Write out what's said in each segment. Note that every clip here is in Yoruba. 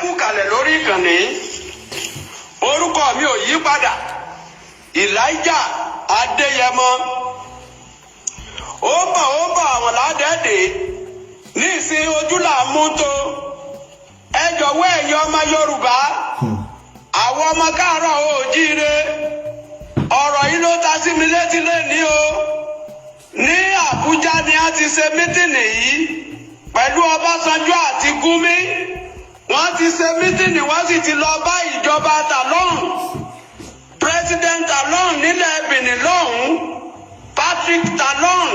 Kú kalẹ̀ lórí ìkànnì. Orúkọ mi ò yí padà, Elijah Adéyẹmọ. Ó bọ̀, ó bọ̀, àwọn ládẹ́ẹ̀dẹ́ ní ìsìn ojú là ń mú tó. Ẹ jọ̀wọ́, ẹ̀yin ọmọ Yorùbá, àwọn ọmọ káàárọ̀ oòjíire, ọ̀rọ̀ yìí ló ta sí mi létí lẹ́ni o. Ní Àbújá ni a ti ṣe meeting yìí pẹ̀lú Ọbásanjọ́ àti Gúnmi. Wọ́n ti ṣe meeting, wọ́n sì ti lọ bá ìjọba Talon, President Talon nílẹ̀ Benin lọ́hùn-ún, Patrick Talon.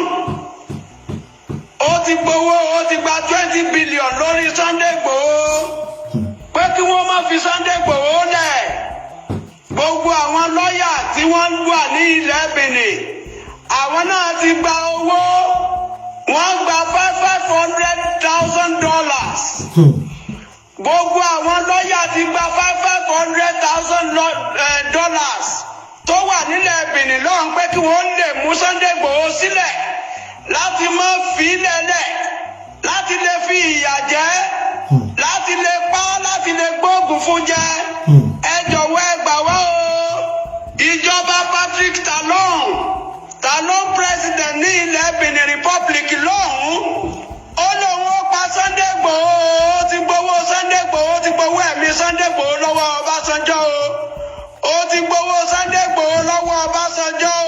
Ó ti gbowó, ó ti gba 20 billion lórí Sunday Igboho pé kí wọ́n má fi Sunday Igboho lẹ̀. Gbogbo àwọn lọ́ọ̀yà tí wọ́n wà ní ilẹ̀ Benin, àwọn náà ti gba owó. Wọ́n gba $500,000. Gbogbo àwọn lọ́ọ̀yà ti gba $500,000 tó wà nílẹ̀ Benin lọ́hùn pé kí wọ́n lè mú Sunday Igboho sílẹ̀, láti má fi lẹ́lẹ̀, láti lè fi ìyà jẹ, láti lè pa, láti lè gbóògùn fún jẹ. Ẹ jọ̀wọ́, ẹ gbà wá o. Ìjọba Patrick Talon, Talon president ní ilẹ̀ Benin Republic lọ́hùn-ún, ó lóun ó pa Sunday Igboho. Ó ti gbowó Sunday Igboho, ó ti gbowó ẹ̀mí Sunday Igboho lọ́wọ́ Ọbásanjọ́ o. Ó ti gbowó Sunday Igboho lọ́wọ́ Ọbásanjọ́ o.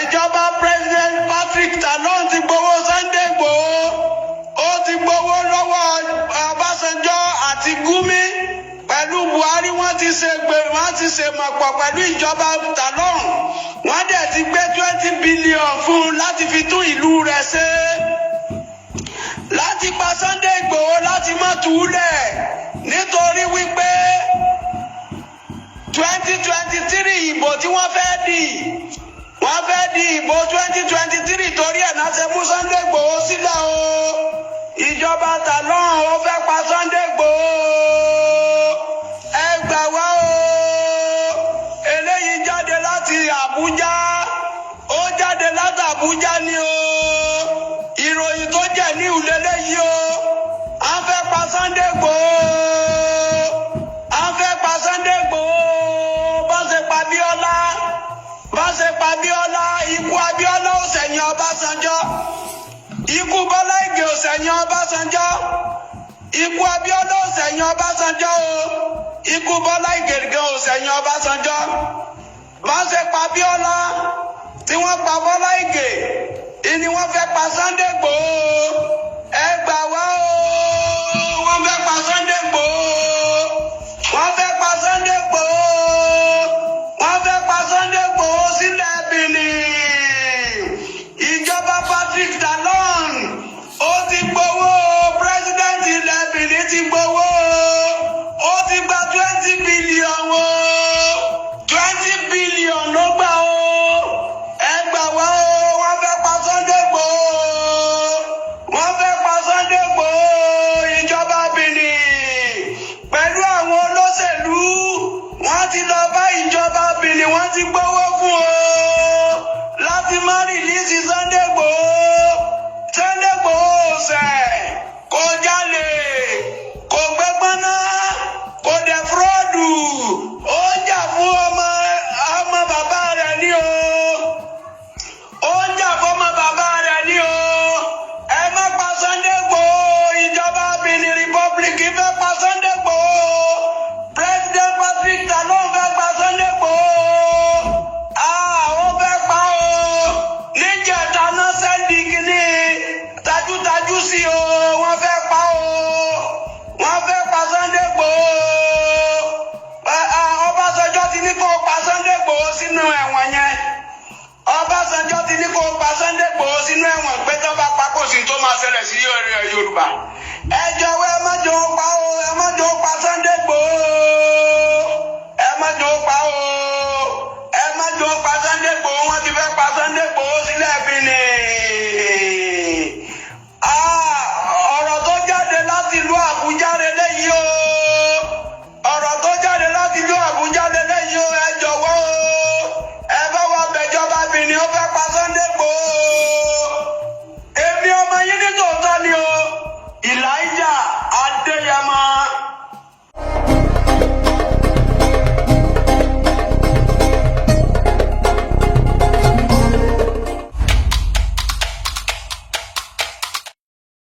Ìjọba President Patrick Talon ti gbowó Sunday Igboho, ó ti gbowó lọ́wọ́ Ọbásanjọ́ àti Gumi pẹ̀lú Buhari. Wọ́n ti ṣe gbé, wọ́n ti ṣe mọ̀pọ̀ pẹ̀lú ìjọba Talon. Wọ́n dẹ̀ ti gbé 20 billion fún un láti fi tún ìlú rẹ̀ ṣe, láti pa Sunday Igboho, láti má túlẹ̀, nítorí wípé 2023 ìbò tí wọ́n fẹ́ dì, wọ́n fẹ́ di ìbò 2023. Torí ẹ̀ náà ṣe mú Sunday Igboho sílẹ̀ o. Ìjọba Talon, ó fẹ́ pa Sunday Igboho. Ẹ gbà wá o. Eléyìí jáde láti Àbújá, ó jáde láti Àbújá ni o. Ìròyìn tó jẹ́ ní ìlélẹ́yìí o. À ń fẹ́ pa Sunday Igboho, à ń fẹ́ pa Sunday Igboho. Bá ṣe pa Abíọ́lá, bá ṣe pa Abíọ́lá, ikú Abíọ́lá ò sẹ̀yìn Ọbásanjọ́, ikú Bọ́lá Ìgè ò sẹ̀yìn Ọbásanjọ́. Ikú Abíọ́lá ò sẹ̀yìn Ọbásanjọ́ o, ikú Bọ́lá Ìgè gan ò sẹ̀yìn Ọbásanjọ́. Bá ṣe pa Abíọ́lá, tí wọ́n pa Bọ́lá Ìgè, ìní wọ́n fẹ́ pa Sunday Igboho. Ẹ gbà wá o. Wọ́n fẹ́ pa Sunday Igboho, wọ́n fẹ́ pa Sunday Igboho, wọ́n fẹ́ pa Sunday Igboho sílẹ̀ Benin. Ìjọba Patrick Talon, ó ti gbowó. President ilẹ̀ Benin ti gbowó, ó ti gba 20 billion o. 20 billion ló gbà o. Ẹ gbà wá o. Wọ́n fẹ́ pa Sunday Igboho, wọ́n fẹ́ pa Sunday Igboho. Ìjọba Benin pẹ̀lú àwọn olóṣèlú, wọ́n ti lọ bá ìjọba Benin, wọ́n ti gbowó fún o láti má release Sunday Igboho. Sunday Igboho ṣẹ̀, kò jalè, kò gbẹ́gbọ́ná, kò dẹ̀ fraud. Ó jà fún ọmọ bàbá rẹ̀ ní o. Ó ń jà fọmọ bàbá rẹ̀ ní o. Ẹ má pa Sunday Igboho. Ìjọba Benin Republic fẹ́ pa Sunday Igboho. President Patrick Talon fẹ́ pa Sunday Igboho. Ah, ó fẹ́ pa o. Níjẹta náà send kínní tajútajú sí o. Wọ́n fẹ́ pa o, wọ́n fẹ́ pa Sunday Igboho. Ọbásanjọ́ ti ní kó pa Sunday Igboho sínú ẹ̀wọ̀n yẹn. Ọbásanjọ́ ti ní kó pa Sunday Igboho sínú ẹ̀wọ̀n, pé tó bá pa, kò sí tó máa ṣẹlẹ̀ sí Yorùbá. Ẹ jọ̀wọ́, ẹ má jọ pa o.